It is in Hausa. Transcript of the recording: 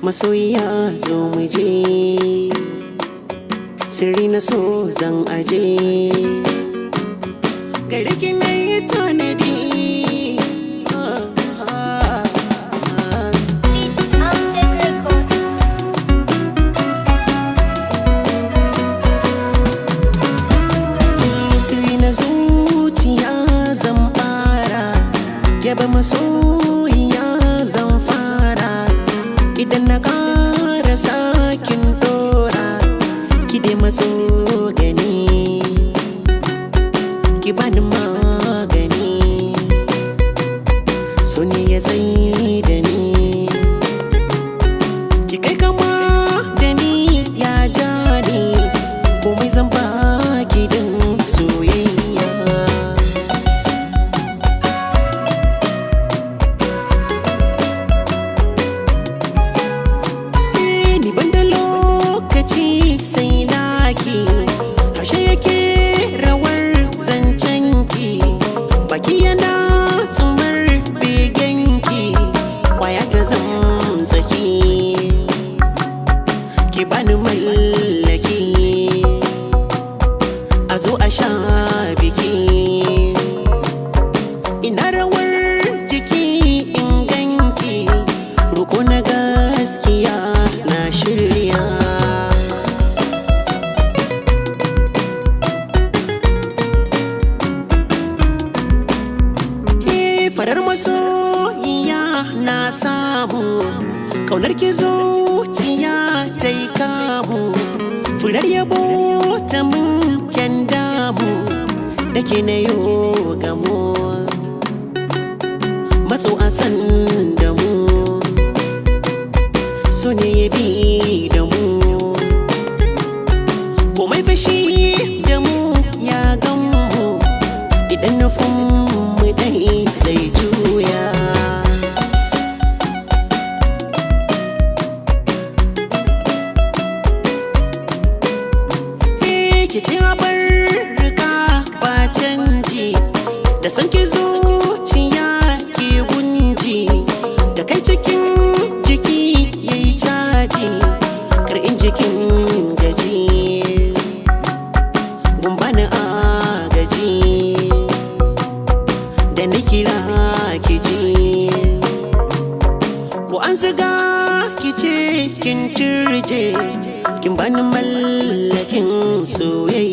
Masoyiya, zo mu je. Sirri na so zan aje. Gare ki na yi tanadi. Beat Amjad Record. Sirri na zuciya zan fara yaba masoyiya, zan fara idan na ƙara sakin dora. Ki dai matso gani, ki bani magani. So ne ya zai da ni, ki kai kama da ni, ya ja ni. Komai zan baki din soyayya. Eh, ni ban da lokaci sai naki. Harshe yake rawar zancenki, baki yana tsumar begenki. Kwaya ta zamzaki, ki bani mallaki. A zo a sha biki. Ina rawar jiki in ganki. Roko na gaskiya na shirya. Eh, farar masoyiya na samu. Ƙaunar ki zuciya ta yi kamu. Furar yabo ta mun kyan damu. Da ke na yo gamo. Matso a san da mu. So ne ya bi da mu. Komai fashi da mu ya gan mu. Idan nufin mu dai zai juya. Eh, ki ci rika ba canji. Da san ki zuciya ki gunji. Da kai cikin jiki yayi caji. Kar in jikin gaji, gumbani agaji. Da na kira ki ji. Ko an ziga ki ce kin turje. Kin bani mallakin soyayya.